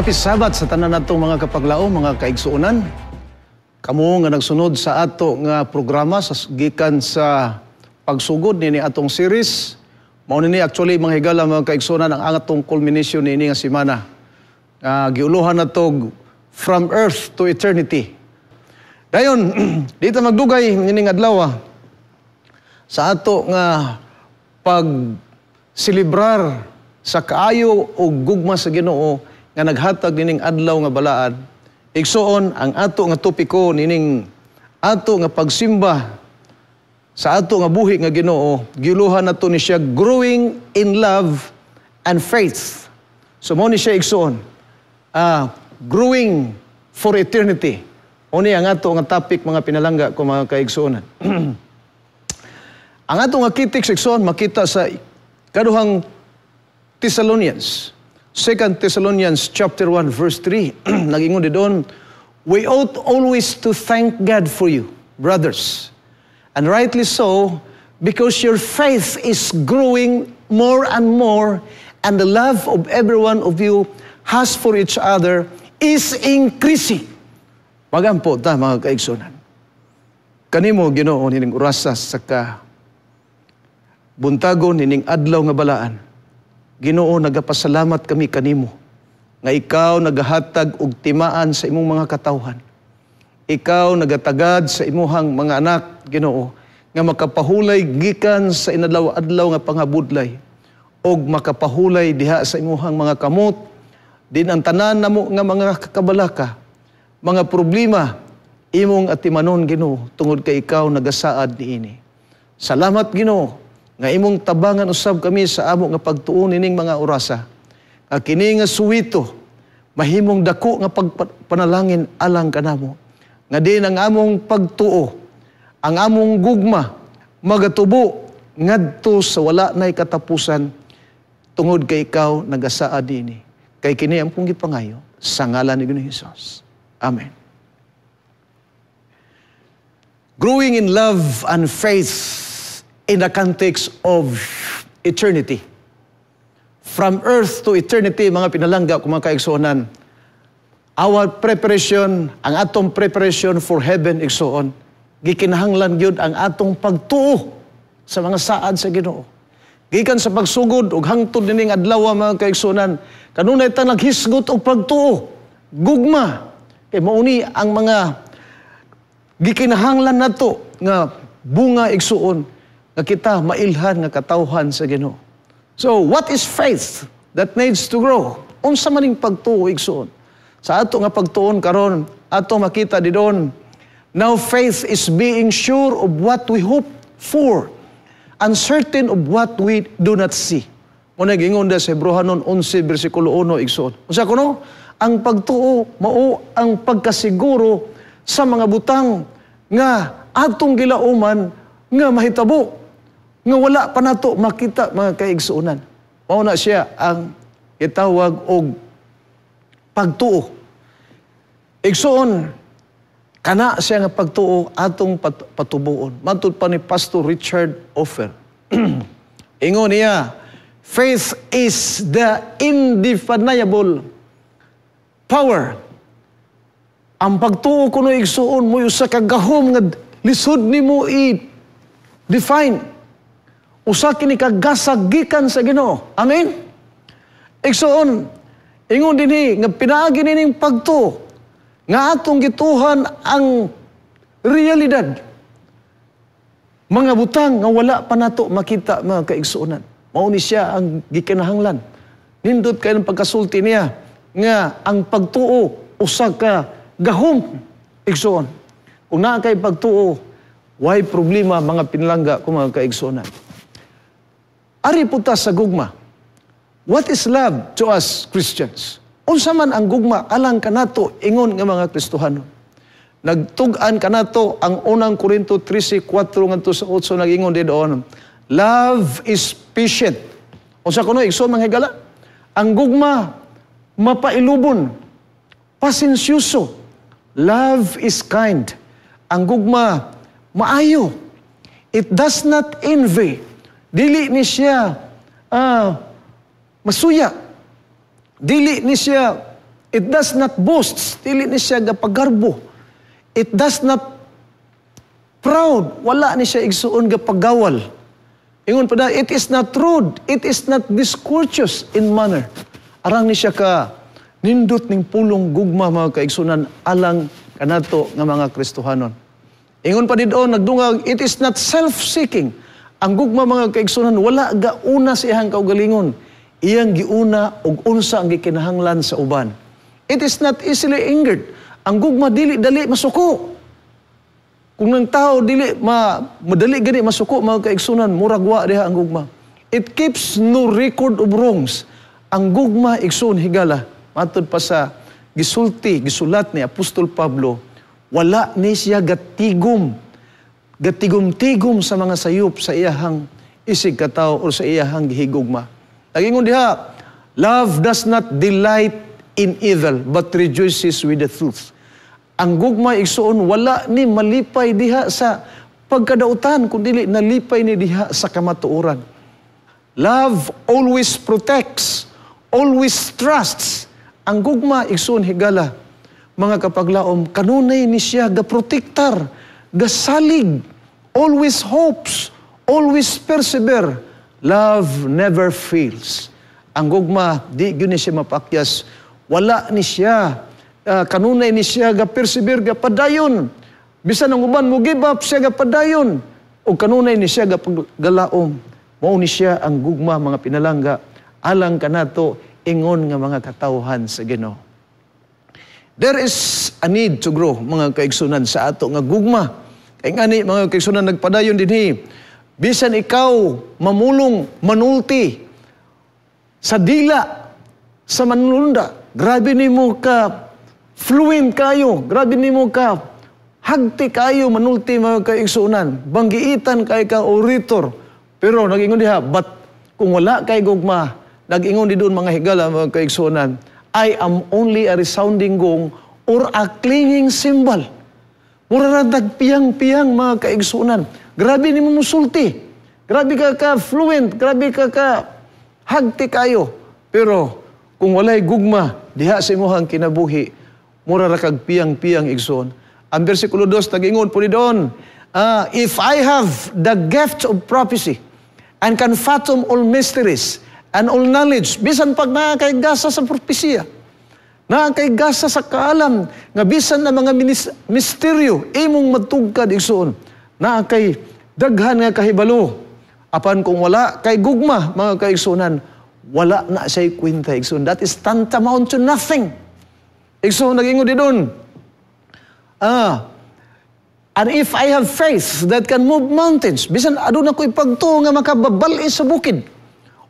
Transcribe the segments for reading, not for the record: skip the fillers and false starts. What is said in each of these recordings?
Happy Sabbath sa tanan natong mga kapaglaom, mga kaigsuonan. Kamo nga nagsunod sa ato nga programa sa gikan sa pagsugod nini atong series. Mao ni actually, mga higala, mga kaigsuonan, ang atong culmination niini nga semana. Giuluhan nato "From Earth to Eternity". Dayon, dito magdugay nining adlaw sa ato nga pag selebrar sa kaayo o gugma sa Ginoo nga naghatag nining adlaw nga balaan. Igsuon, ang ato nga topiko nining ato nga pagsimba sa ato nga buhi nga Ginoo, giuluhan nato ni siya "Growing in Love and Faith". So mao ni siya, igsuon. Growing for eternity. Mao ni ang ato nga topic, mga pinalangga ko, mga kaigsuonan. Ang ato nga key text, igsuon, makita sa kaduhang Thessalonians. 2 Thessalonians chapter 1 verse 3. Nagingon doon, "We ought always to thank God for you, brothers. And rightly so, because your faith is growing more and more, and the love of every one of you has for each other is increasing." Magampo ta, mga kaigsunan. Kanimo, Ginoo, nining orasa sa ka buntagon nining adlaw nga balaan. Ginoo, nagapasalamat kami kanimo nga ikaw nagahatag og timaan sa imong mga katawhan. Ikaw nagatagad sa imuhang mga anak, Ginoo, nga makapahulay gikan sa inadlaw-adlaw nga pangabudlay og makapahulay diha sa imuhang mga kamot din ang tanan namo nga mga kabalaka, mga problema, imong atimanon, Ginoo, tungod kay ikaw nagasaad niini. Salamat, Ginoo, nga imong tabangan usab kami sa amo nga pagtuon nining mga orasa. Nga kini nga suwito mahimong dako nga pagpanalangin alang kanamo. Nga din ang among pagtuo, ang among gugma magatubo ngadto sa wala nay katapusan tungod kay ikaw nagasaad dinhi. Kay kini ang pong gipangayo sa ngalan ni Ginoong Hesus. Amen. Growing in love and faith in the context of eternity. From earth to eternity, mga pinalangga ko, mga kaigsuonan. Our preparation, ang atong preparation for heaven, igsuon, gikinahanglan gyud ang atong pagtuo sa mga saad sa Ginoo. Gikan sa pagsugod ug hangtod nining adlaw, mga kaigsuonan, kanunay ta naghisgot og pagtuo, gugma. Kay mao ni ang mga gikinahanglan nato nga bunga, igsuon, nga kita mailhan nga katawhan sa Ginoo. So, what is faith that needs to grow? Unsa man ning pagtuo, igsuon? Sa ato nga pagtuon karon, ato makita didon, now faith is being sure of what we hope for and certain of what we do not see. Mao na gingon sa Hebreohanon 11 bersikulo 1, igsuon. Unsa kuno? Ang pagtuo mao ang pagkasiguro sa mga butang nga atong gilauman nga mahitabo nga wala pa nato makita, mga kaigsuonan. Mao na siya ang gitawag og pagtuo. Igsuon, kana siya nga pagtuo atong patubuon. Matud pa ni Pastor Richard Offer. Ingon niya, "Faith is the indefinable power." Ang pagtuo kuno, igsuon, mo usa ka gahom nga lisod nimo i-define. Usa kini ka gasa gikan sa Ginoo. Amen. Igsuon, ingon dinhi nga pinaagi nining pagtuo nga atong gituhan ang realidad. Mga butang nga wala pa nato makita, mga kaigsuonan. Mao ni siya ang gikinahanglan. Nindot kay ng pagkasulti niya nga ang pagtuo usa ka gahom, igsuon. Kung naa kay pagtuo, way problema, mga pinalangga ko, mga kaigsuonan. Ari po ta sa gugma. What is love to us Christians? Unsa man ang gugma alang kanato ingon nga mga Kristohano? Nagtug-an kanato ang unang Korinto 13:4 ngadto sa 8. Nag-ingon doon, "Love is patient." Unsa kuno, igsoon, mga higala? Ang gugma mapailubon, pasensyoso. "Love is kind." Ang gugma maayo. "It does not envy." Dili ni siya masuya. Dili ni siya It does not boast, dili ni siya gapagarbo. It does not proud, wala ni siya, igsuon, gapagawal. Ingon pa na, it is not rude, it is not discourteous in manner. Arang ni siya ka nindot ning pulong gugma, mga kaigsunan, alang kanato nga mga Kristohanon. Ingon pa didto, nagdungag, it is not self-seeking. Ang gugma, mga kaigsunan, wala gauna sa iyang kaugalingon. Iyang giuna og unsa ang gikinahanglan sa uban. It is not easily angered. Ang gugma dili dali masuko. Kung nang tao dili ma madali gani masuko, mga kaigsunan, murag wa diha ang gugma. It keeps no record of wrongs. Ang gugma, igsoon higala, matud pa sa gisulti, gisulat ni Apostol Pablo, wala ni siya gatigom, gatigom-tigom sa mga sayop sa iyahang isig katawo o sa iyahang gihigugma. Nagingon diha, love does not delight in evil, but rejoices with the truth. Ang gugma, igsuon, wala ni malipay diha sa pagkadautan, kundi nalipay ni diha sa kamatuoran. Love always protects, always trusts. Ang gugma, igsuon higala, mga kapaglaom, kanunay ni siya gaprotektar, gasalig, always hopes, always persevere. Love never fails. Ang gugma, di gyud ni siya mapakyas. Wala ni siya, kanunay ni siya ga persevere, ga padayon. Bisan ang uban mo give up, siya ga padayon. O kanunay ni siya ga galaom. Mao ni siya ang gugma, mga pinalangga, alang kanato ingon nga mga katawhan sa Ginoo. There is a need to grow, mga kaigsunan, sa ato nga gugma. Kay ngani, mga kaigsunan, nagpadayon dinhi, bisan ikaw mamulong, manulti sa dila sa manlunda, grabe nimo ka fluent kayo, grabe nimo ka hagti kayo manulti, mga kaigsunan, banggiitan kay ka orator. Pero nagingon diha, but kung wala kay gugma, nag-ingon di doon, mga higala, mga kaigsunan, I am only a resounding gong or a clanging cymbal. Mura ra nagpiyang-piyang, mga kaigsunan. Grabe nimo musulti. Grabe ka ka fluent, grabe ka ka hagti kayo. Pero kung walay gugma diha sa imong kinabuhi, mura ra kag piyang-piyang, igsoon. Ang versikulo 2 nagingon po ni doon, if I have the gift of prophecy and can fathom all mysteries and all knowledge, bisan pag naa kay gasa sa propesiya, naa kay gasa sa kaalam, nga bisan na mga misteryo, imong matugkad, igsoon, naa kay daghan nga kahibalo. Apan kung wala kay gugma, mga kaigsunan, wala na siya'y kwenta, igsoon. That is tantamount to nothing. Igsoon, nagingon di doon. And if I have faith that can move mountains, bisan aduna ko'y pagtuo nga makababal sa bukid,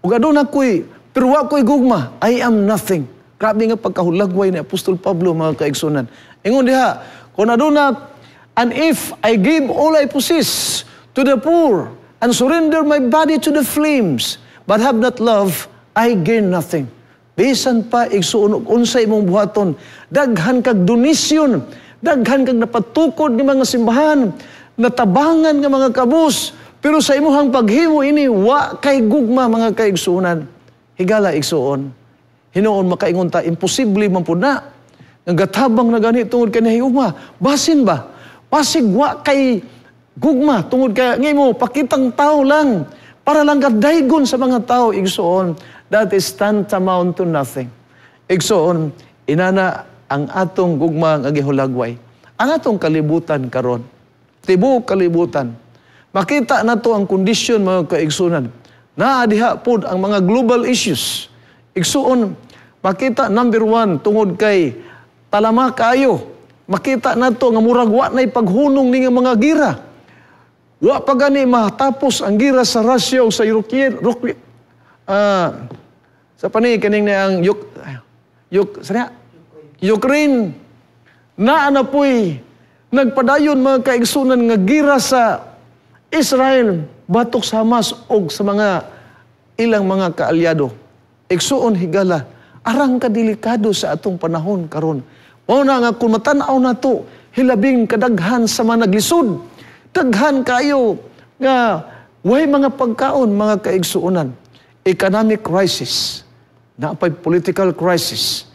ug aduna ko'y, pero wa ko'y gugma, I am nothing. Grabe nga pagkahulagway ni Apostol Pablo, mga kaigsunan. Ingon diha, kung aduna, and if I give all I possess to the poor, and surrender my body to the flames, but have not love, I gain nothing. Bisan pa, igsuon, og unsa imong buhaton, daghan kag donasyon, daghan kag napatukod ng mga simbahan, natabangan nga mga kabus, pero sa imuhang paghimo ini, wa kay gugma, mga kaigsuonan. Higala, igsuon. Hinuon makaingon ta, imposible man pud na. Nga gatabang na gani tungod kay nahigugma. Basin ba? Basig wa kay gugma tungod kay ngimo pakitang tao lang para lang kadaygon sa mga tao, igsuon. That is tantamount to nothing. Igsuon, inana ang atong gugma nga gihulagway. Ang atong kalibutan karon, tibuok kalibutan, makita nato ang kondisyon, mga kaigsunan. Naa diha pod ang mga global issues. Igsuon, makita number one, tungod kay talama kayo. Makita nato nga murag wa na'y paghunong ni nga mga gira. Wa pa gani matapos ang gira sa Russia o sa Ukraine, sa pani kaning na ang Yuk, Yuk, sa Ukraine, naa na po'y nagpadayon, mga kaigsunan, nga gira sa Israel batok sa Hamas og sa mga ilang mga kaalyado. Igsuon higala, arang kadelikado sa atong panahon karon. Mao na nga kung matan-aw nato, hilabing kadaghan sa mga naglisod, daghan kayo nga way mga pagkaon, mga kaigsuonan. Economic crisis, naapay political crisis.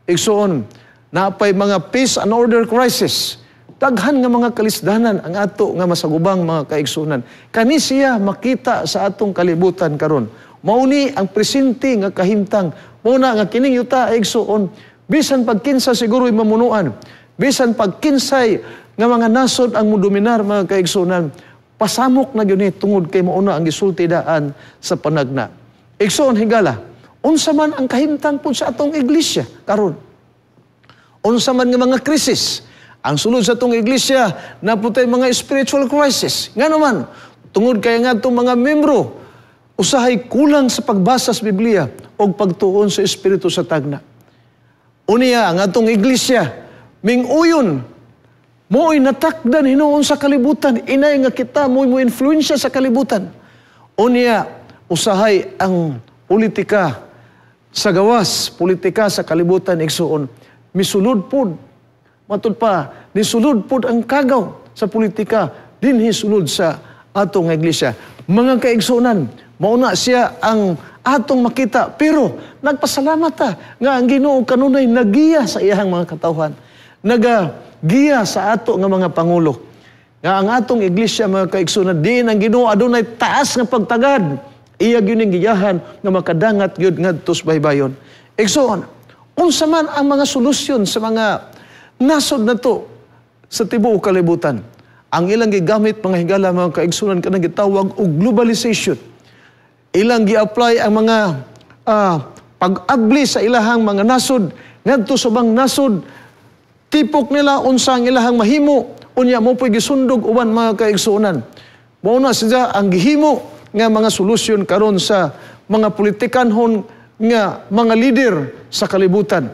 Igsoon, napay mga peace and order crisis. Daghan nga mga kalisdanan ang ato nga masagubang, mga kaigsunan. Kani siya makita sa atong kalibutan karon. Mauni ang presente nga kahimtang. Mao na nga kining yuta, igsoon, bisan pagkinsa siguro mamunuan, bisan pagkinsay nga mga nasod ang mudominar, mga kaigsunan, pasamok na gyud ni tungod kay mao na ang gisulti daan sa panagna. Igsoon higala, unsa man ang kahimtang pud sa atong iglesia karon? Unsa man nga mga krisis ang sulod sa atong iglesia? Naputay mga spiritual crisis. Ngano man, tungod kay nga atong mga membro usahay kulang sa pagbasa sa Biblia o pagtuon sa Espiritu sa tagna. Unya, ang atong iglesia minguyon mo'y natakdan hinuon sa kalibutan, inay nga kita mo'y mo influensya sa kalibutan. Unya, usahay ang politika sa gawas, politika sa kalibutan, igsuon, misulod pod. Matud pa, nisulod pod ang kagaw sa politika dinhi sulod sa atong iglesia. Mga kaigsuonan, mauna siya ang atong makita, pero nagpasalamat ta nga ang Ginoo kanunay nagiya sa iyang mga katawhan. Nagagiya sa ato nga mga pangulo. Nga ang atong iglesia, mga kaigsuonan, diin ang Ginoo adunay taas nga pagtagad, iya gyud ning giyahan nga makadangat gyud ngadto sa baybayon. Igsoon, unsa man ang mga solusyon sa mga nasod nato sa tibuok kalibutan? Ang ilang gigamit, mga higala, mga kaigsunan, kanang gitawag og globalization. Ilang gi-apply ang mga pag-abli sa ilahang mga nasod ngadto sa ubang nasod. Tipok nila unsa ang ilahang mahimo, unya mo po'y gisundog uban, mga kaigsuonan. Mao na siya ang gihimo nga mga solusyon karon sa mga politikanhon nga mga leader sa kalibutan.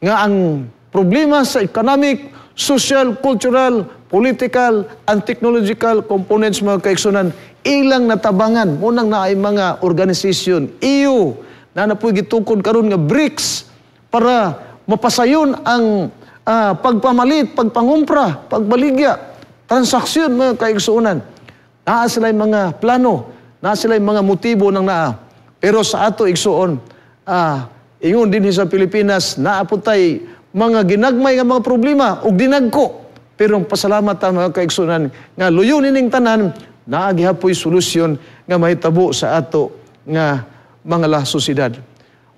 Nga ang problema sa economic, social, cultural, political, and technological components, mga kaigsunan, ilang natabangan. Munang naay mga organisasyon, EU, na napoy gitukod karon nga BRICS para mapasayon ang pagpamalit, pagpangumpra, pagbaligya, transaksyon, mga kaigsuonan. Naa sila mga plano, naa sila mga motibo ng naa. Pero sa ato, igsuon, ingon din sa Pilipinas, naa po tay mga ginagmay nga mga problema ug dinagko. Pero pasalamat ta, mga kaigsuonan, nga luyo nining tanan, naa gihapoy solusyon nga mahitabo sa ato nga mga la sosyedad.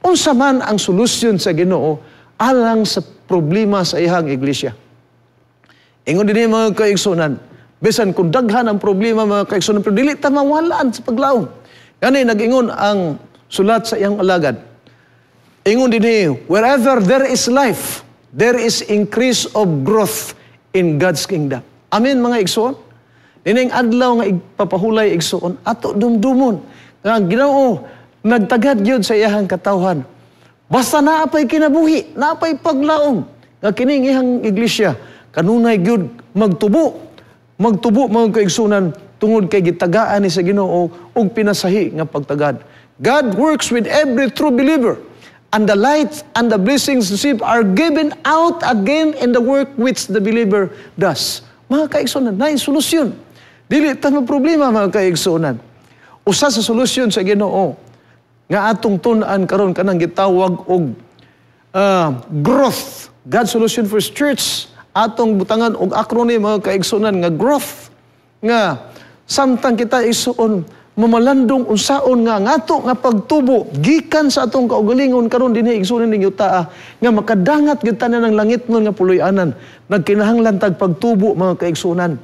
Unsa man ang solusyon sa Ginoo alang sa problema sa iyang iglesia? Ingon din mga kaigsuonan, bisan kung daghan ang problema, mga kaigsuonan, pero dili ta mawalaan sa paglaom. Gani nag-ingon ang sulat sa iyang alagad. Ingon din, wherever there is life, there is increase of growth in God's kingdom. Amen, mga igsoon. Nining adlaw nga igpapahulay, igsoon, ato dumdumon nga ang Ginoo nagtagad gyud sa iyahang katawhan. Basta naa pay kinabuhi, naa pay paglaom nga kining iyang iglesia kanunay gyud magtubo. Magtubo, mga kaigsunan, tungod kay gitagaan ni sa Ginoo og pinasahi nga pagtagad. God works with every true believer, and the light and the blessings received are given out again in the work which the believer does. Mga kaigsunan, naay solusyon. Dili ta problema, mga kaigsunan. Usa sa solusyon sa Ginoo nga atong tun-an karon, kanang gitawag og growth. God's solution for His church, atong butangan og acronym, mga kaigsunan, nga growth, nga samtang kita, igsuon, mamalandong unsaon nga ngato nga pagtubo gikan sa atong kaugalingon karon dinhi, igsuon, ning yutaa nga makadangat gyud tanan ng langit nun nga puloy-anan, nagkinahanglan tag pagtubo, mga kaigsunan.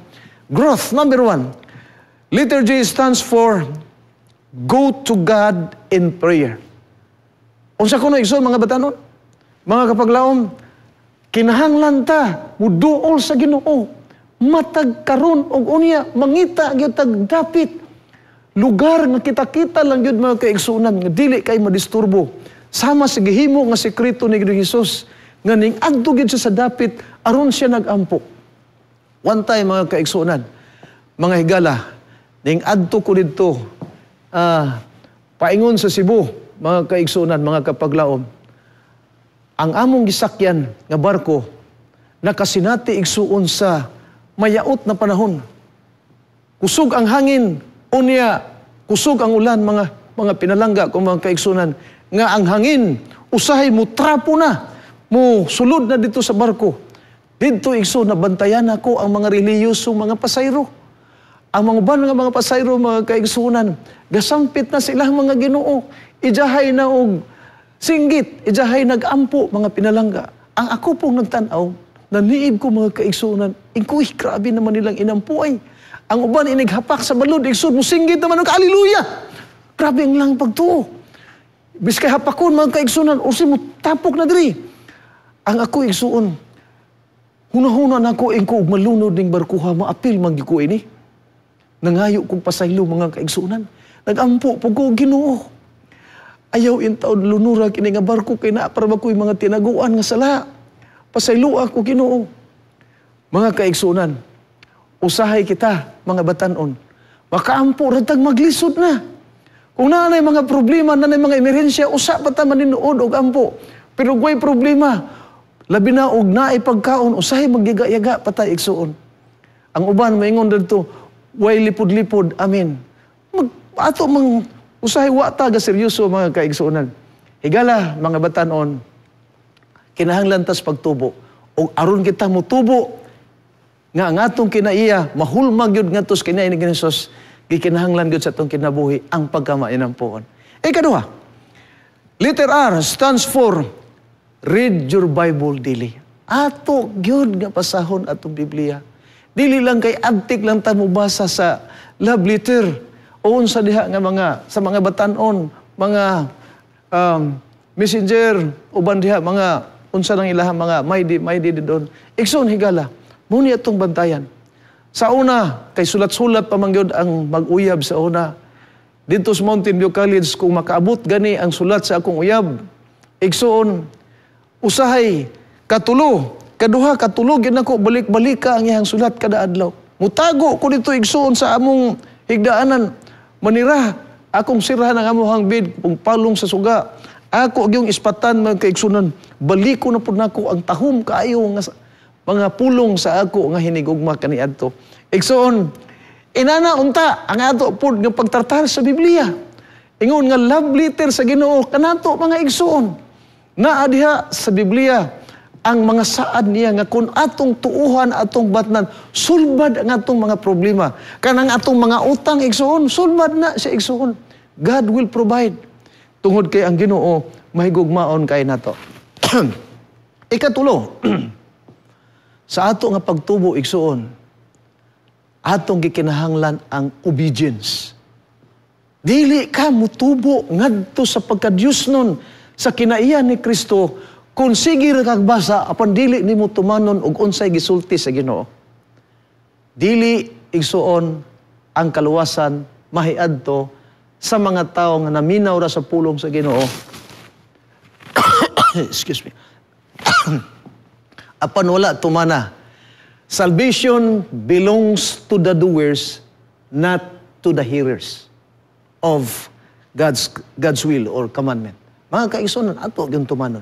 Growth number 1, letter G stands for go to God in prayer. Unsa kuno, igsoon, mga batanon, mga kapaglaom? Kinahanglan ta muduol sa Ginoo matag karon og unya, mangita gyud tag dapit lugar nga kita-kita lang gyud, mga kaigsuonan, nga dili kay madisturbo, sama sa gihimo nga sekreto ni Ginoong Hesus nga ning adto gyud siya sa dapit aron siya nagampo. One time, mga kaigsuonan, mga higala, ning adto ko didto paingon sa Cebu, mga kaigsuonan, mga kapaglaom, ang among gisakyan nga barko nakasinati, igsuon, sa mayaot na panahon. Kusog ang hangin, unya kusog ang ulan, mga pinalangga kung mga kaigsunan, nga ang hangin usahay mo trapo na. Mo sulod na dito sa barko. Didto, igsoon, nabantayan ako ang mga reliyosong mga pasayro. Ang mga uban nga mga pasayro, mga kaigsunan, gasampit na silang mga Ginoo. Ijahay na og singgit, ijahay nagampo, mga pinalangga. Ang ako pong nagtanaw, naniib ko, mga kaigsunan, ingkuy, grabe naman nilang inampuay. Ang uban inighapak sa balod, igsoon, musinggit naman og "Hallelujah!" Grabe ang lang pagtuo. Biskay hapakon, mga kaigsunan, usi mo tapok na diri. Ang ako, igsuon, hunahuna na ako, ingko, og malunod ning barkuha, maapil man gyud ko ini. Nangayo kong pasaylo, mga kaigsunan. Nagampo po ko, "Ginoo, ayaw intaon lunura kini nga barko kay naa para ba ko'y mga tinaguan nga sala. Pasaylo ako, Ginoo." Mga kaigsunan, usahay kita, mga batanon, makaampo ra tag maglisod na. Kung naa mga problema, naa mga emerhensya, usa pa ta maninuod og ampo. Pero way problema, labi na og naay pagkaon, usahay magyaga-yaga pa ta, igsuon. Ang uban maingon didto, "Way lipod-lipod, amen." Mag, ato mang usahay wa ta ga seryoso, mga kaigsuonan. Higala, mga batanon, kinahanglan tas pagtubo. Og aron kita motubo nga ang atong kinaiya mahulmag gyud ngadto sa kinaiya ni Jesus, gikinahanglan gyud sa atong kinabuhi ang pagkamainampuon. Ikaduha, letter R stands for read your Bible daily. Ato gyud nga basahon atong Biblia. Dili lang kay abtik lang ta mobasa sa love letter o unsa diha nga mga sa mga batanon, mga messenger, uban diha mga unsa nang ilahang mga maydi maydi doon. Igsoon, higala, mo ni atong bantayan. Sa una, kay sulat-sulat pa man gyud ang mag-uyab sa una. Dito sa Mountain View College, kung makaabot gani ang sulat sa akong uyab, igsoon, usahay, katulo, kaduha, katulo, gyud nako balik-balik ka ang iyang sulat kada adlaw. Mutago ko dito, igsoon, sa among higdaanan. Manira, akong sirhan ang amuhang bed, kung palong sa suga. Ako gyung ispatan, mga kaigsunan, baliko na pud nako ang tahom kaayo nga mga pulong sa ako nga hinigugma kaniadto. Igsoon, inana unta ang ato pud nga pagtratar sa Biblia. Ingon nga love letter sa Ginoo kanato, mga igsoon. Naa diha sa Biblia ang mga saad niya nga kung atong tuuhan, atong batnan, sulbad ang atong mga problema. Kanang atong mga utang, igsoon, sulbad na siya, igsoon. God will provide. Tungod kay ang Ginoo mahigugmaon kay nato. Ikatulo, sa ato nga pagtubo, igsoon, atong gikinahanglan ang obedience. Dili ka mutubo ngadto sa pagka-Diyosnon sa kinaiya ni Kristo kung sige ra kag basa apan dili nimo tumanon og unsay gisulti sa Ginoo. Dili, igsuon, ang kaluwasan mahiadto sa mga tawo nga naminaw ra sa pulong sa Ginoo. Excuse me. Apan wala tumana. Salvation belongs to the doers, not to the hearers of God's will or commandment. Mga kaigsunan, ato gyud tumanon.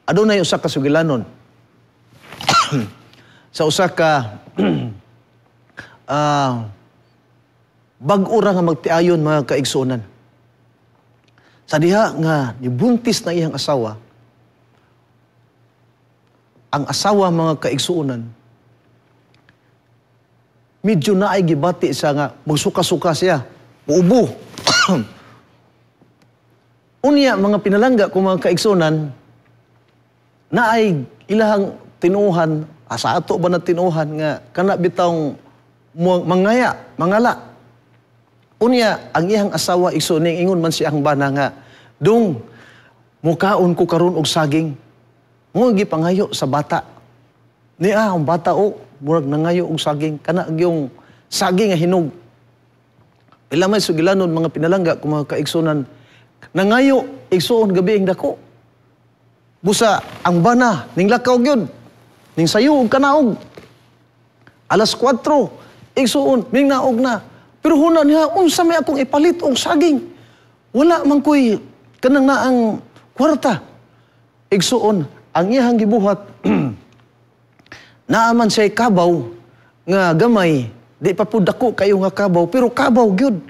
Adunay usa ka sugilanon sa usa ka bag-o ra nga magtiayon, mga kaigsuonan. Sa diha nga nibuntis na iyang asawa, ang asawa, mga kaigsuonan, medyo naay gibati sa nga magsuka-suka siya, muubo. Unya, mga pinalangga ko, mga kaigsuonan, naay ilahang tinuhan, asa ato ba na tinuhan nga kana bitawng mangaya, mangala. Unya, ang iyang asawa, igsoon, ingon man siya ang bana nga, "Dong, mukaon ko karon og saging." Mo gipangayo sa bata. Niya ang bata o murag nangayo og saging, kana gyung saging nga hinog. Pila may sugilanon, mga pinalangga kung mga kaigsunan, nangayo, igsuon, gabi ang dako. Busa ang bana ning lakaw gyud. Ning sayo og kanaog. Alas 4, igsuon, ning naog na. Pero huna niya, "Unsa may akong ipalit og saging? Wala man ko'y kanang naang kwarta." Igsuon, ang iyang gibuhat, naaman siya kabaw nga gamay, di pa po dako kayo nga kabaw, pero kabaw gyud.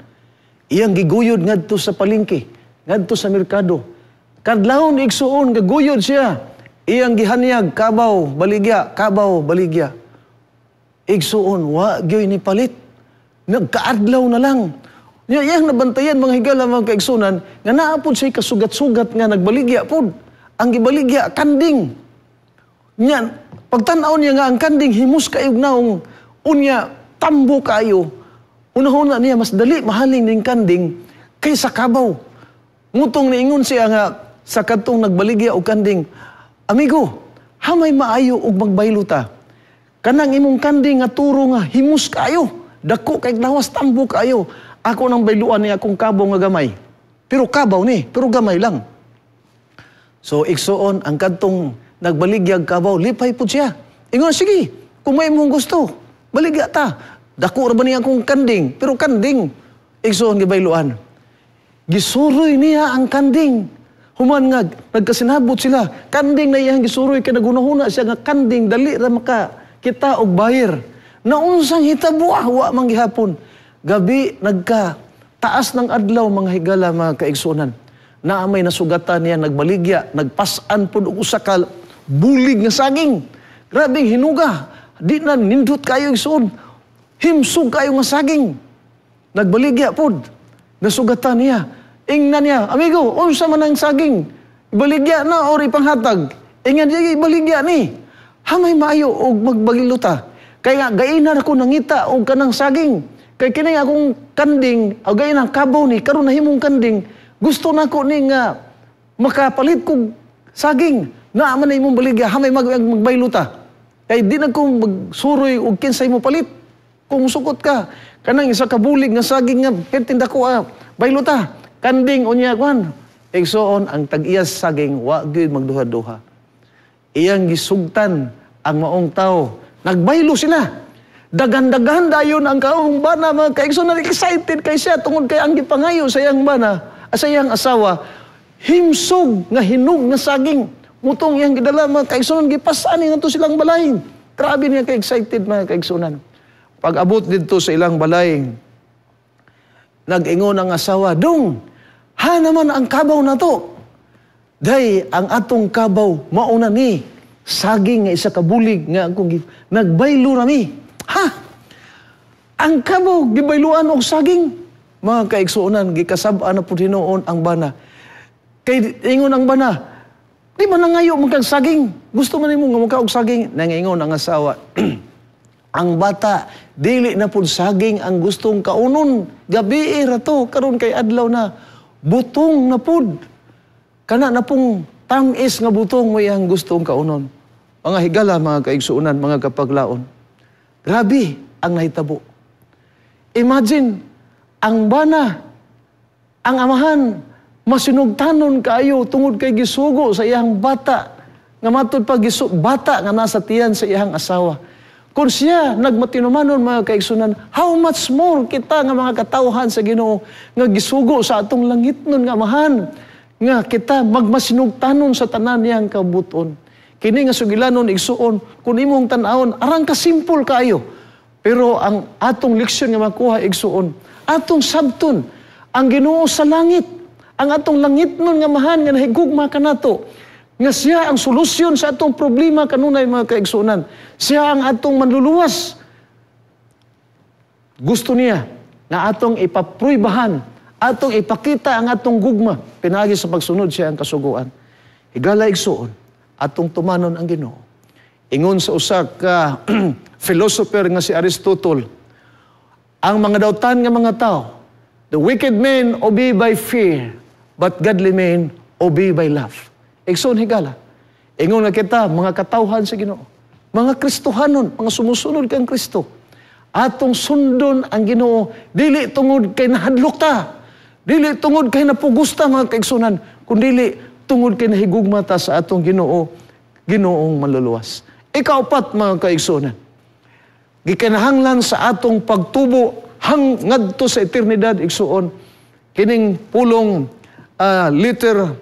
Iyang giguyod ngadto sa palengke, ngadto sa merkado. Kadlawon, igsuon, gaguyod siya. Iyang gihanyag, kabaw, baligya, kabaw, baligya. Igsuon, wa gyoy ni palit. Nagkaadlaw na lang. Nya iyang nabantayan, mga higala, mga kaigsunan, nga naa pod siya kasugat-sugat nga nagbaligya pod. Ang gibaligya, kanding. Nya, pagtan-aw niya nga ang kanding himus kayo naong, unya tambo kayo. Unahuna niya, mas dali mahaling ning kanding kaysa kabaw. Ngutong niingon siya nga sa kadtong nagbaligya og kanding, "Amigo, hamay maayo og magbaylo ta. Kanang imong kanding nga turo nga himus kayo, dako kay lawas, tambo kayo. Ako nang bayluan ni akong kabaw nga gamay. Pero kabaw ni, pero gamay lang." So igsuon, ang kadtong nagbaligyag kabaw, lipay pud siya. Ingon, "Sige, kung may imong gusto, baligya ta. Dako ra ba niya akong kanding, pero kanding." Igsuon, gibayluan. Gisuroy niya ang kanding. Human nga nagkasinabot sila, kanding na iyang gisuroy kay nagunahuna siya nga kanding dali ra maka kita og bayar. Naunsang hitabo, wa man gihapon. Gabi, nagka taas ng adlaw, mga higala, mga kaigsunan. Naa may nasugatan niya nagbaligya, nagpasan pud og usa ka bulig nga saging. Grabeng hinuga, di na nindot kayo, igsuon. Himsog kayo nga saging. Nagbaligya pud. Nasugatan niya. Ingnan niya, "Amigo, unsa man ang saging? Ibaligya na or ipanghatag?" Ingnan niya, "Ibaligya ni. Hamay maayo og magbaylo ta. Kay nga gaina ko nangita og kanang saging. Kay kini akong kanding, o gaina kabaw ni, karon nahimong kanding, gusto nako ni nga makapalit kog saging. Naa man na imong baligya, hamay magbaylo ta. Kay di na ko magsuroy og kinsay mo palit. Kung sukot ka, kanang isa ka bulig nga saging nga perting dako, baylo ta. Kanding unya kwan." Igsuon, ang tag-iyas saging wa gyud magduha-duha. Iyang gisugtan ang maong tao. Nagbaylo sila. Dagan-dagan dayon ang kaong bana, mga kaigsunan, excited kay siya tungod kay ang gipangayo sa iyang bana, sa iyang asawa, himsog nga hinog nga saging. Mutong iyang gidala, mga kaigsunan, gipasaan ni ngadto silang balay. Grabe niya ka-excited, mga kaigsunan. Pag abot didto sa ilang balay, nag-ingon ang asawa, "Dong, ha naman ang kabaw na to?" "Day, ang atong kabaw, mauna ni, saging nga isa ka bulig nga akong nagbaylo rami." "Ha? Ang kabaw, gibayluan og saging?" Mga kaigsuonan, gikasab-an na po hinuon ang bana. Kay ingon ang bana, "Di ba nangayo man kag saging? Gusto man nimo nga muka og saging?" Nangingon ang asawa, "Ang bata, dili na pud saging ang gustong kaunon. Gabi ra to, karon kay adlaw na. Butong na pud. Kana na pong tamis nga butong mo iyang gustong kaunon." Mga higala, mga kaigsuonan, mga kapaglaon. Grabe ang nahitabo. Imagine, ang bana, ang amahan, masinugtanon kaayo tungod kay gisugo sa iyang bata, nga matud pa bata nga nasa tiyan sa iyang asawa. Kung siya nagmatinumanon, mga kaigsunan, how much more kita nga mga katawhan sa Ginoo nga gisugo sa atong langitnon nga amahan nga kita magmasinugtanon sa tanan niyang kabuton. Kini nga sugilanon, igsuon, kung imong tan-awon, arang ka simple kaayo. Pero ang atong leksyon nga makuha, igsuon, atong sabton ang Ginoo sa langit, ang atong langitnon nga amahan nga nahigugma kanato, nga siya ang solusyon sa atong problema kanunay, mga kaigsuonan. Siya ang atong manluluwas. Gusto niya nga atong ipapruibahan, atong ipakita ang atong gugma pinaagi sa pagsunod siya ang kasuguan. Higala, igsuon, atong tumanon ang Ginoo. Ingon sa usa ka philosopher nga si Aristotle, ang mga dautan nga mga tao, "The wicked men obey by fear, but godly men obey by love." Igsoon, higala, ingon nga kita, mga katawhan sa Ginoo, mga Kristohanon, mga sumusunod kang Kristo, atong sundon ang Ginoo dili tungod kay nahadlok ta, dili tungod kay napugusta, mga kaigsunan, kundili tungod kay nahigugma ta sa atong Ginoo, Ginoong manluluwas. Ikaupat, mga kaigsunan, gikinahanglan sa atong pagtubo hang ngadto sa eternidad, igsuon, kining pulong letter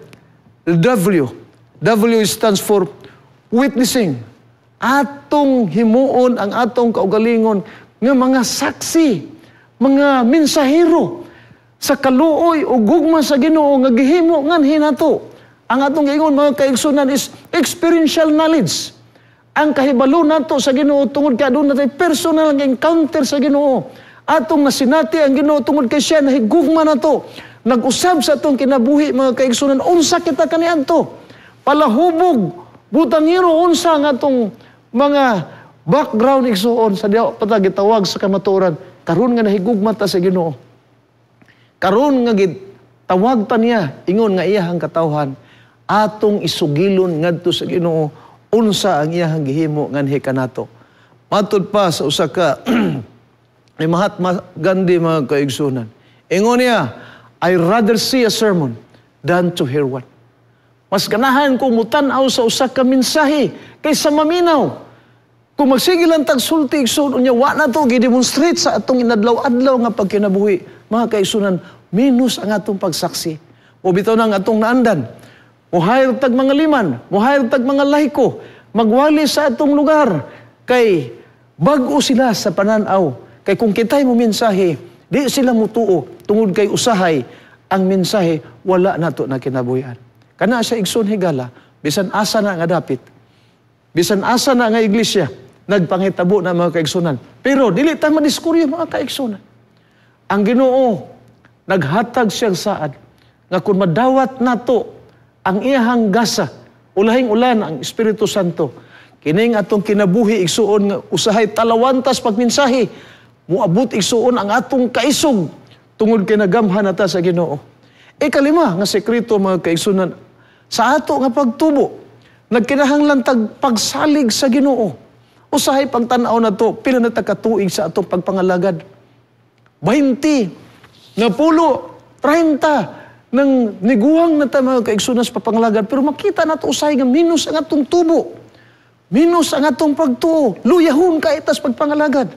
W. W stands for witnessing. Atong himuon ang atong kaugalingon nga mga saksi, mga mensahero sa kaluoy o gugma sa Ginoo nga gihimo nganhi nato. Ang atong giingon, mga kaigsunan, is experiential knowledge. Ang kahibalo nato sa Ginoo tungod kay aduna tay personal nga encounter sa Ginoo. Atong nasinati ang Ginoo tungod kay siya nahigugma nato. Nag-usab sa atong kinabuhi, mga kaigsunan, unsa kita kaniadto. Palahubog, butangiro, unsa ang atong mga background, igsuon, sa diha pa ta gitawag sa kamatuoran. Karon nga nahigugma ta sa Ginoo. Karon nga gitawag ta niya ingon nga iyahang katawhan, atong isugilon ngadto sa Ginoo unsa ang iyahang gihimo nganhi kanato. Matud pa sa usa ka ni Mahatma Gandhi, mga kaigsunan. Ingon niya, "I rather see a sermon than to hear one." Mas ganahan ko mutan-aw sa usa ka mensahe kaysa maminaw. Kung magsige lang tag sulti, igsoon, unya wa na to gidemonstrate sa atong inadlaw-adlaw nga pagkinabuhi, mga kaigsunan, minus ang atong pagsaksi. O bitaw nang atong naandan, muhire tag mga liman, muhire tag mga layko, magwali sa atong lugar, kay bag-o sila sa pananaw. Kay kung kita'y mo mensahe, di sila mutuo tungod kay usahay ang mensahe wala nato na kinabuhian. Kana siya, igsoon, higala, bisan asa na nga dapit, bisan asa na nga iglesia, nagpangitabo na, mga kaigsunan. Pero dili ta madiskuryo, mga kaigsunan. Ang Ginoo naghatag siyang saad nga kung madawat nato ang iyahang gasa, ulahing ulan ang Espiritu Santo, kining atong kinabuhi, igsuon, nga usahay talawantas pagmensahe, muabot, igsuon, ang atong kaisog tungod kay nagamhan nata sa Ginoo. Ikalima nga sekreto, mga kaigsunan, sa ato nga pagtubo, nagkinahanglan tag pagsalig sa Ginoo. Usahay pagtan-aw nato, pila na ta katuig sa atong pagpangalagad? 20, na pulo, 30, nang niguhang na ta, mga kaigsunan, sa papangalagad, pero makita nato usahay nga minus ang atong tubo. Minus ang atong pagtuo. Luyahon kay tas pagpangalagad.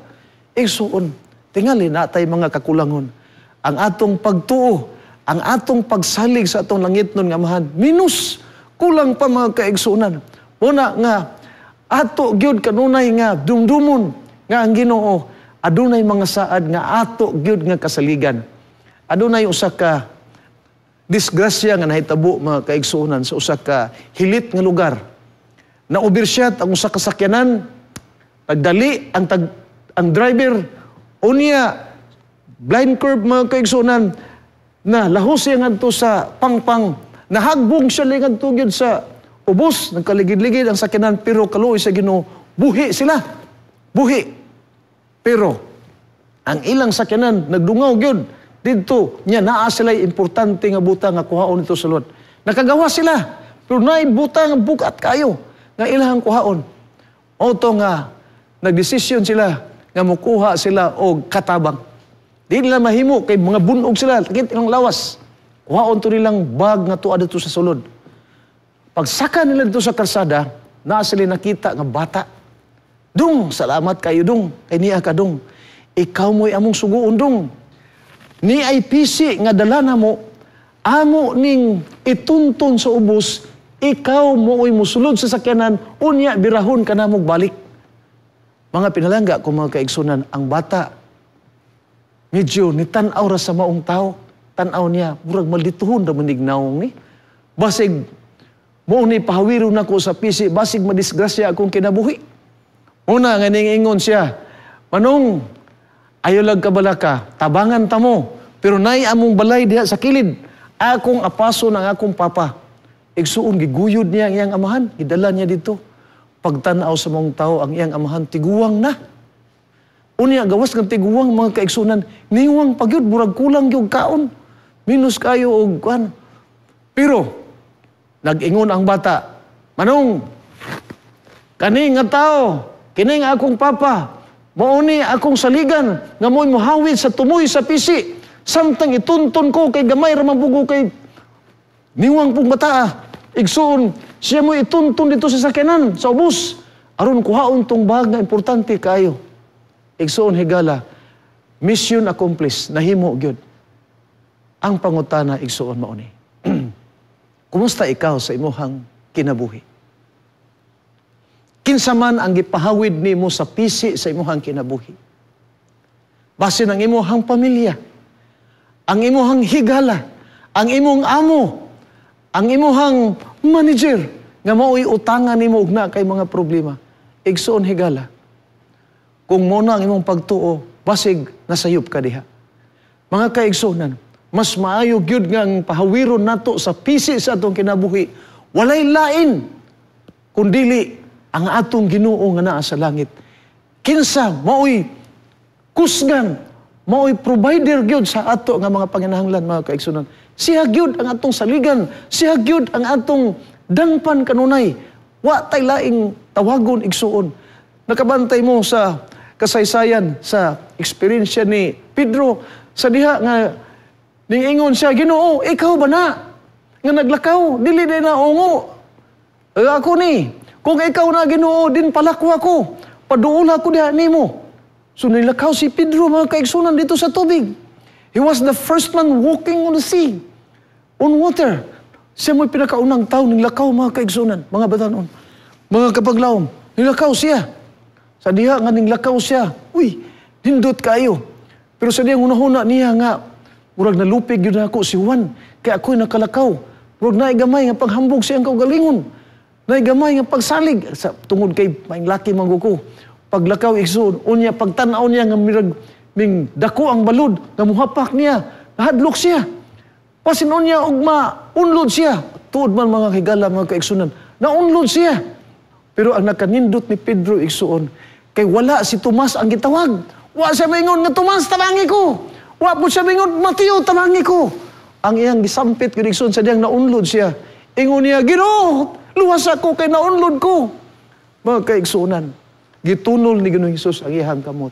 Igsuon, tingali natay mga kakulangon. Ang atong pagtuo, ang atong pagsalig sa atong langitnon nga Amahan, minus, kulang pa, mga kaigsunan. Una nga, ato gyud kanunay nga dumdumon nga ang Ginoo adunay mga saad nga ato gyud nga kasaligan. Adunay usa ka disgrasya nga nahitabo, mga kaigsuonan, sa usa ka hilit nga lugar. Na overshot ang usa ka sakyanan, nagdali ang driver, unya blind curve, mga kaigsuonan, na lahos siya ngadto sa pangpang, nahagbong siya ngadto gyud sa ubos, nagkaligid-ligid ang sakyanan, pero kaluoy sa Ginoo, buhi sila. Buhi. Pero ang ilang sakyanan nagdungaw gyud didto nya naa sila importante nga butang nga kuhaon dito sa sulod. Nakagawa sila, pero naay butang nga bugat kayo nga ilahang kuhaon. Oto nga nagdesisyon sila nga mukuha sila og katabang. Di nila mahimo kay mga bunog sila, sakit ilang lawas. Kuhaon to nilang bag nga tuwa dito sa sulod. Pagsaka nila dito sa karsada, naa sila nakita nga bata. "Dong, salamat kayo, dong. Kay niya ka, dong. Ikaw mo'y among suguon, dong. Ni ay pisi nga dala na mo, amo ning itunton sa ubos, ikaw mo oy musulod sa sakyanan, unya birahon ka na balik." Mga pinalangga kung mga kaigsunan, ang bata, medyo nitan-aw ra sa maong tao. Tan-aw niya, murag maldituhon ra man naong ni. Basig, mo ni pahawiro nako sa pisi, basig madisgrasya akong kinabuhi. Una nga ningingon siya, "Manong, ayo lag kabalaka, tabangan ta mo, pero nay among balay diha sa kilid, akong apaso ng akong papa." Igsuon, giguyod niya ang iyang amahan, gidala niya dito. Pagtanaw sa mga tao, ang iyang amahan, tiguang na. Unya, gawas ng tiguang, mga kaigsunan, niwang pagyud, murag kulang gyud kaon. Minus kayo og kuan. Pero, nag-ingon ang bata, "Manong, kani nga tao, kini nga akong papa, mao ni akong saligan, nga mo'y muhawid sa tumoy sa pisi. Samtang itunton ko kay gamay ra man bugo kay niwang pong bata. Igsuon, siya mo itunton dito sa sakyanan, sa ubos. Aron kuhaon tong bag nga importante kayo." Igsuon, higala, mission accomplished, nahimo gyud. Ang pangutana, igsuon, mao ni: Kumusta ikaw sa imuhang kinabuhi? Kinsa man ang gipahawid nimo sa pisi sa imuhang kinabuhi? Basin ang imuhang pamilya, ang imuhang higala, ang imong amo, Ang imuhang manager nga mao'y utangan nimo ug naa kay mga problema. Igsoon higala, kung mao na ang imong pagtuo, basig nasayop ka diha. Mga kaigsuonan, mas maayo gyud nga ang pahawiron nato sa pisi sa atong kinabuhi, walay lain kundili ang atong Ginoo nga naa sa langit. Kinsa maoy kusgan, maoy provider gyud sa ato nga mga panginahanglan, mga kaigsuonan. Siya gyud ang atong saligan, siya gyud ang atong dangpan kanunay. Wa tay laing tawagon, igsuon. Nakabantay mo sa kasaysayan, sa eksperyensya ni Pedro sa diha nga ningingon siya, "Ginoo, ikaw ba na nga naglakaw? Dili diay na ungo. Eh, ako ni. Kung ikaw na, Ginoo, din palakwa ko. Paduola ko diha nimo." So nilakaw si Pedro, mga kaigsunan, dito sa tubig. He was the first man walking on the sea, on water. Siya mo'y pinakaunang tao nilakaw, mga kaigsunan, mga batanon, mga kapaglaom. Nilakaw siya. Sa diha nga ninglakaw siya, uy, nindot kayo. Pero sa dihang hunahuna niya nga, murag nalupig gyud ako si Juan, kaya ako'y nakalakaw. Murag naay gamay nga paghambog siyang kaugalingon. Naay gamay nga pagsalig. Sa, tungod kay maing laki man ko. Paglakaw, igsoon, unya pagtan-aw niya nga mirag ming dako ang balod nga muhapak niya, nahadlok siya. Pasin unya og maunlod siya. Tuod man, mga higala, mga kaigsunan, naunlod siya. Pero ang nakanindot ni Pedro, igsuon, kay wala si Tomas ang gitawag. Wa siya maingon nga, "Tomas, tabangi ko." Wa po siya maingon, "Mateo, tabangi ko." Ang iyang gisampit gyud, igsuon, sa diyang naunlod siya. Ingon niya, "Ginoo, luwas ako kay naunlod ko." Mga kaigsuonan, gitunol ni Ginoong Hesus ang iyang kamot.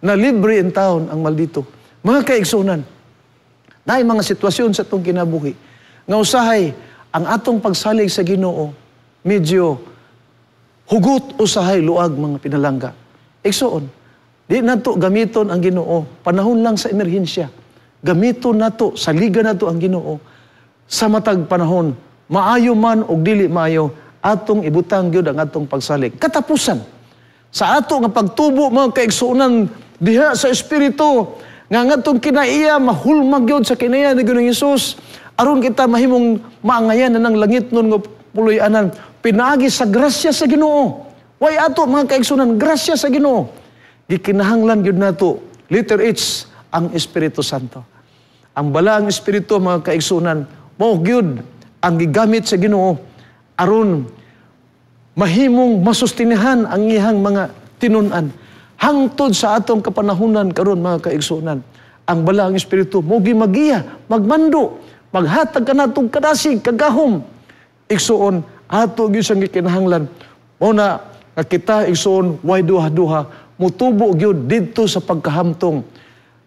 Na libre in taon ang maldito. Mga kaigsuonan, naay mga sitwasyon sa atong kinabuhi nga usahay ang atong pagsalig sa Ginoo medyo hugot, usahay luag, mga pinalangga. Igsuon, di nato gamiton ang Ginoo panahon lang sa emerhensya. Gamiton nato, saligan nato ang Ginoo sa matag panahon, maayo man og dili maayo, atong ibutang gyud ang atong pagsalig. Katapusan sa ato nga pagtubo, mga kaigsuonan, diha sa espiritu nga ngadtong kinaiya mahulmag gyud sa kinaiya ni Ginoong Hesus aron kita mahimong maangayan na ng langit nun nga puloy-anan pinaagi sa grasya sa Ginoo. Way ato, mga kaigsuonan, grasya sa Ginoo. Gikinahanglan gyud nato, letter H, ang Espiritu Santo. Ang Balaang Espiritu, mga kaigsuonan, mao gyud ang gigamit sa Ginoo aron mahimong masustinehan ang iyang mga tinun-an hangtod sa atong kapanahunan karon, mga kaigsuonan. Ang Balaang Espiritu mo magiya, magmando, maghatag kanatong kadasig, kagahom. Igsuon, ato gyud siyang gikinahanglan. Mao na nga kita, igsuon, way duha-duha, mutubo gyud didto sa pagkahamtong,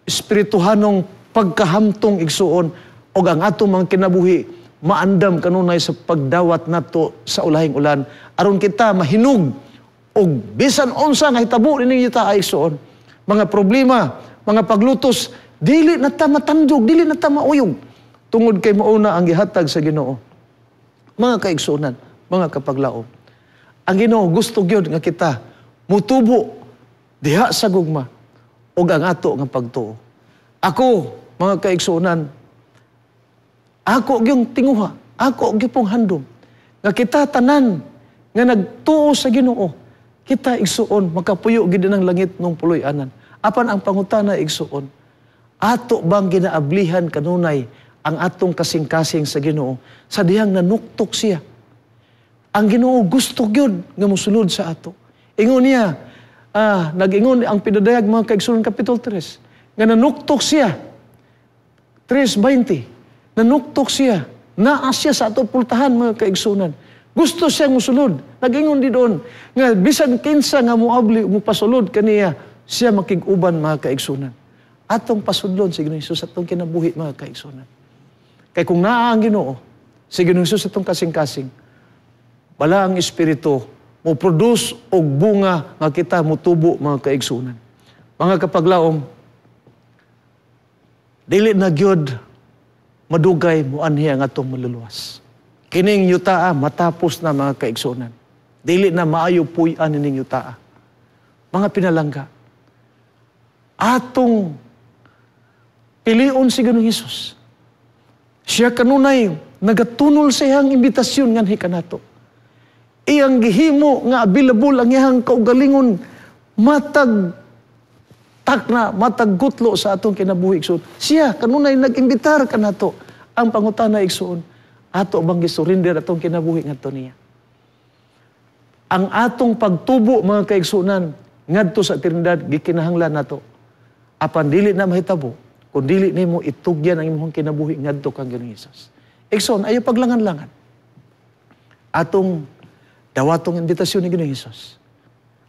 espirituhanong pagkahamtong, igsuon, og ang atong mga kinabuhi maandam kanunay sa pagdawat nato sa ulahing ulan aron kita mahinog og bisan unsa nga hitabo nining yuta ay, igsuon, mga problema, mga paglutos, dili na ta matandog, dili na ta mauyog tungod kay mauna ang gihatag sa Ginoo. Mga kaigsuonan, mga kapaglaom, ang Ginoo gusto gyud nga kita mutubo diha sa gugma ug ang ato nga pagtuo. Ako, mga kaigsuonan, ako gyung tinguha, ako gyud pong handom nga kita tanan nga nagtuo sa Ginoo, kita, igsuon, makapuyo gid ng langit nung puloy-anan. Apan ang pangutana, igsuon, ato bang ginaablihan kanunay ang atong kasing-kasing sa Ginoo sa dihang nanuktok siya? Ang Ginoo gusto gyud nga mosulod sa ato. Ingon niya, nag-ingon ang pinadayag, mga kaigsuonan, Kapitulo 3, nga nanuktok siya. 3:20, nanuktok siya. Naa siya sa ato pultahan, mga kaigsunan. Gusto siya musulod. Nag-ingon di doon nga bisan kinsa nga moabli, mupasulod kaniya, siya makig-uban, mga kaigsunan. Atong pasudlon si Ginoong Hesus atong kinabuhi, mga kaigsunan. Kay kung naa ang Ginoo, si Ginoong Hesus atong kasing-kasing, Balaang Espiritu mo produce og bunga nga kita motubo, mga kaigsunan. Mga kapaglaom, dili na gyud madugay mo anhi ang atong maluluwas. Kining yutaa matapos na, mga kaigsunan. Dili na maayo puy-an ining yutaa. Mga pinalangga, atong pilion si Ginoong Hesus. Siya kanunay Nagatunol sa iyang imbitasyon nganhi kanato. Iyang gihimo nga available ang iyang kaugalingon matag takna, matag gutlo sa atong kinabuhi, igsoon. Siya kanunay nag-imbitar kanato. Ang pangutana, igsoon, ato bang gisurrender atong kinabuhi ngadto niya? Ang atong pagtubo, mga kaigsunan, ngadto sa eternidad gikinahanglan nato. Apan dili na mahitabo kung dili nimo itugyan ang imong kinabuhi ngadto kang Ginoong Hesus. Igsoon, ayo paglangan-langan. Atong dawatong imbitasyon ni Ginoong Hesus.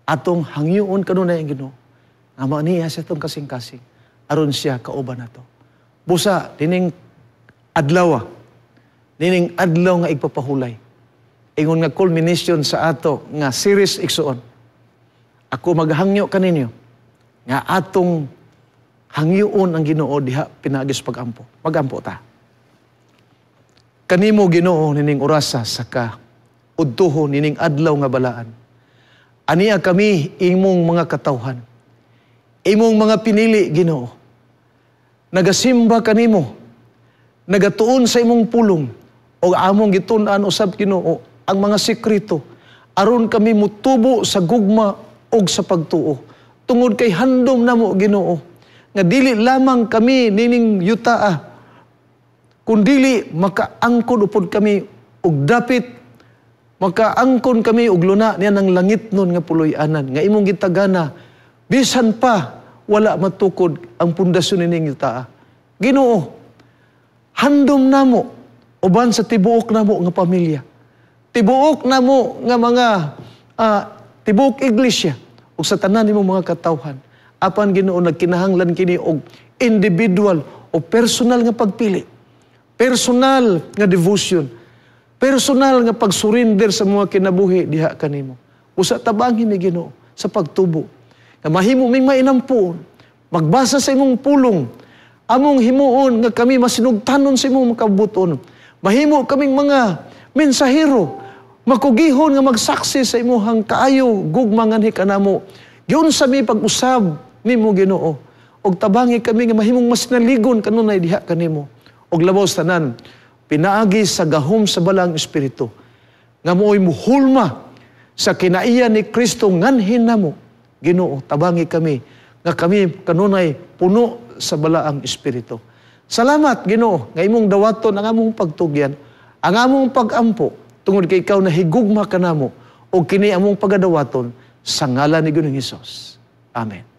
Atong hangyoon kanunay ang Ginoo nga maaniya sa atong kasing-kasing aron siya kauban nato. Busa dining adlaw, nining adlaw nga igpapahulay, ingon nga culmination sa ato nga series, igsuon. Ako maghangyo kaninyo nga atong hangyoon ang Ginoo diha pinaagi sa pagampo. Magampo ta. Kanimo, Ginoo, nining orasa sa ka udtuho nining adlaw nga balaan. Ania kami imong mga katawhan. Imong mga pinili, Ginoo. Nagasimba kanimo. Nagatuon sa imong pulong o among gitun-an usab, Ginoo, ang mga sekreto aron kami mutubo sa gugma ug sa pagtuo. Tungod kay handom namo, Ginoo, nga dili lamang kami nining yutaa kundili makaangkon upod kami ug dapit makaangkon kami og luna niya ng langit nun nga puloy-anan nga imong gitagana bisan pa wala matukod ang pundasyon nining yutaa. Ginoo, handom namo uban sa tibuok namo nga pamilya, tibuok namo nga mga tibuok iglesia ug sa tanan nimong mga katawhan. Apan, Ginoo, nagkinahanglan kini og individual o personal nga pagpili, personal nga devotion, personal nga pagsurrender sa mga kinabuhi diha kanimo. Usa tabangi mi, Ginoo, sa pagtubo. Nga mahimo ming mainampuon, magbasa sa imong pulong, among himuon nga kami masinugtanon sa imong makabuton. Mahimo kaming mga mensahero, makugihon nga magsaksi sa imuhang kaayo gugma nganhi kanamo. Giunsa mi pag-usab nimo, Ginoo? Og tabangi kami nga mahimong masinaligon kanunay diha kanimo. Og labaw sa tanan, pinaagi sa gahom sa Balaang Espiritu nga mooy muhulma sa kinaiya ni Kristo nganhin namo. Ginoo, tabangi kami nga kami kanunay puno sa Balaang Espiritu. Salamat, Ginoo, nga imong dawaton ang among pagtugyan, ang among pagampo tungod kay ikaw nahigugma kanamo ug kini among pagadawaton sa ngalan ni Ginoong Hesus. Amen.